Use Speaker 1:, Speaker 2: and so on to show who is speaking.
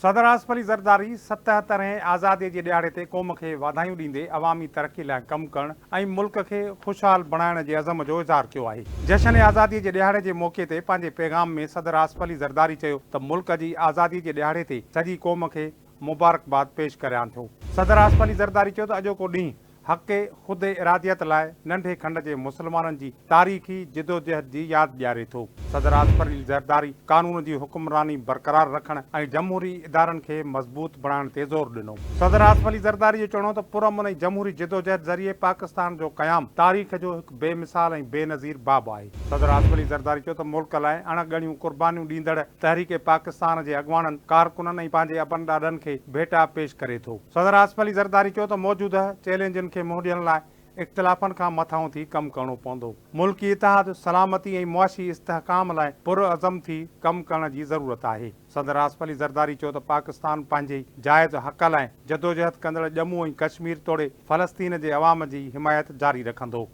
Speaker 1: صدر آصف علي زرداري 77 هين آزادي جي ڏهاڙي تي قوم کي واڌايون ڏيندي عوامي ترقي لاء ڪم ڪرڻ ۽ ملڪ کي خوشحال بڻائڻ جي عزم جو اظهار ڪيو آهي. جشن آزادي جي ڏهاڙي جي موقعي تي پنهنجي پيغام ۾ صدر آصف علي زرداري چيو ته ملڪ جي آزادي جي ڏهاڙي تي سڄي قوم کي مبارڪباد پيش ڪريان ٿو. صدر آصف علي زرداري چيو ته اڄوڪو ڏينهن حق خود اراديت لاء ننڍي کنڊ جي مسلمانن جي تاريخي جدوجهد جي ياد ڏياري ٿو. صدر آصف علي زرداري قانون جي حڪمراني برقرار رکڻ ۽ جمهوري ادارن کي مضبوط بڻائڻ تي زور ڏنو. صدر آصف علي زرداري جو چوڻ هو ته پرامن ۽ جمهوري جدوجهد ذريعي پاڪستان جو قيام تاريخ جو هڪ بي مثال ۽ بينظير باب آهي. صدر آصف علي زرداري چيو ته ملڪ لاء اڻ ڳڻيون قربانيون ڏيندڙ تحريڪ پاڪستان جي اڳواڻن، ڪارڪنن ۽ پنهنجي ابن ڏاڏن کي ڀيٽا پيش ڪري ٿو. صدر آصف علي زرداري چيو ته موجوده چئلينجن کي منهن ڏيڻ لاء اختلافن کان مٿانهون ٿي ڪم ڪرڻو پوندو، ملڪي اتحاد، سلامتي ۽ معاشي استحڪام لاء پرعزم ٿي ڪم ڪرڻ جي ضرورت آهي. صدر آصف علي زرداري چيو ته پاڪستان پنهنجي جائز حق لاء جدوجهد ڪندڙ ڄمون ۽ ڪشمير توڙي فلسطين جي عوام جي حمايت جاري رکندو.